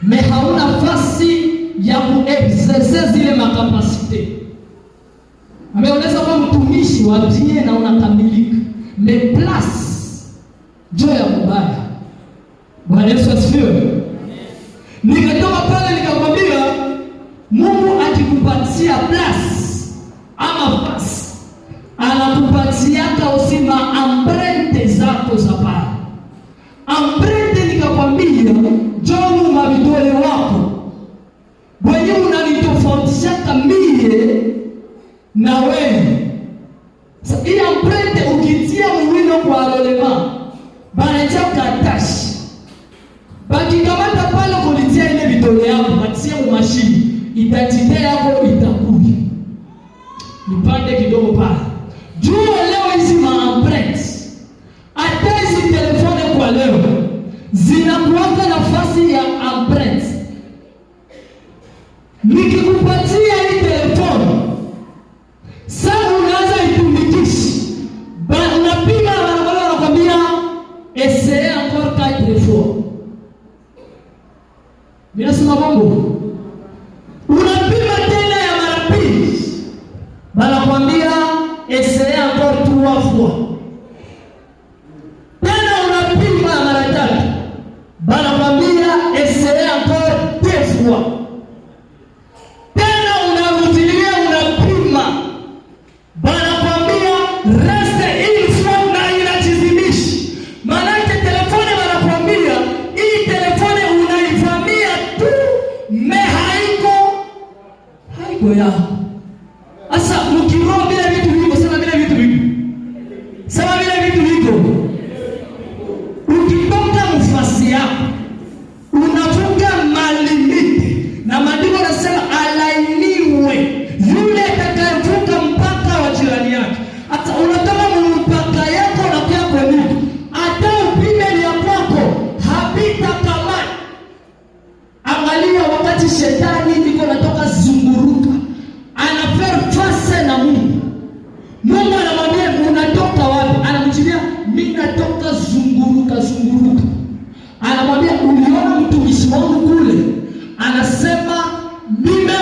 Mais hauna nafasi ya kuexercer zile macapacités. Mais unaweza kuwa mtumishi wa bien na unakamilika, mais place njo ya mubaya. Bwana Yesu asifiwe. Nikatoka pale nikakwambia, Mungu akikupatia place ama fasi, anakupatiaka usima empreinte zako za pale. Empreinte nikakwambia, njoo mavidole wako bwenye unanitofautishaka mie na wewe. Sa hii empreinte ukitia muwino kwa enrôlement, banatia katashi, bakikamata pale kulitia ile vidole yako, batie mumashini, identité yako itakuja. Nipande kidogo pale juu leo, hizi maempreinte, hata hizi téléphone kwa leo zinakuwaka nafasi ya empreinte. Nikikupatia hii téléphone sasa, unaanza itumikisha, unapima na wanakwambia, wanakwambia essaye encore quatre fois. Mimi nasema bongo, unapima tena ya mara pili, banakwambia essaye encore trois fois. Tena unapima ya mara tatu, banakwambia essaye encore deux fois. Tena unarudilia unapima, banakwambia reste une fois na inajizimisha. Manake téléphone banakwambia hii téléphone unaivamia tu, mais haiko yako. Sasa mkiroho vile vitu viko, sema vile vitu viko, sema vile vitu viko. Ukitoka mfasi yako unavuka malimites, na maandiko nasema alainiwe yule atakayevuka mpaka wa jirani yake. Hata unatoka mpaka yako unakuya kwenye, hata upime ya kwako habita kama. Angalia, wakati shetani iko natoka zunguruka, ana faire face na Mungu. Mungu anamwambia, "Unatoka wapi?" Anamjibia, "Mimi natoka zunguruka zunguruka." Anamwambia, "Uliona mtumishi wangu kule?" Anasema, "Nimemwona."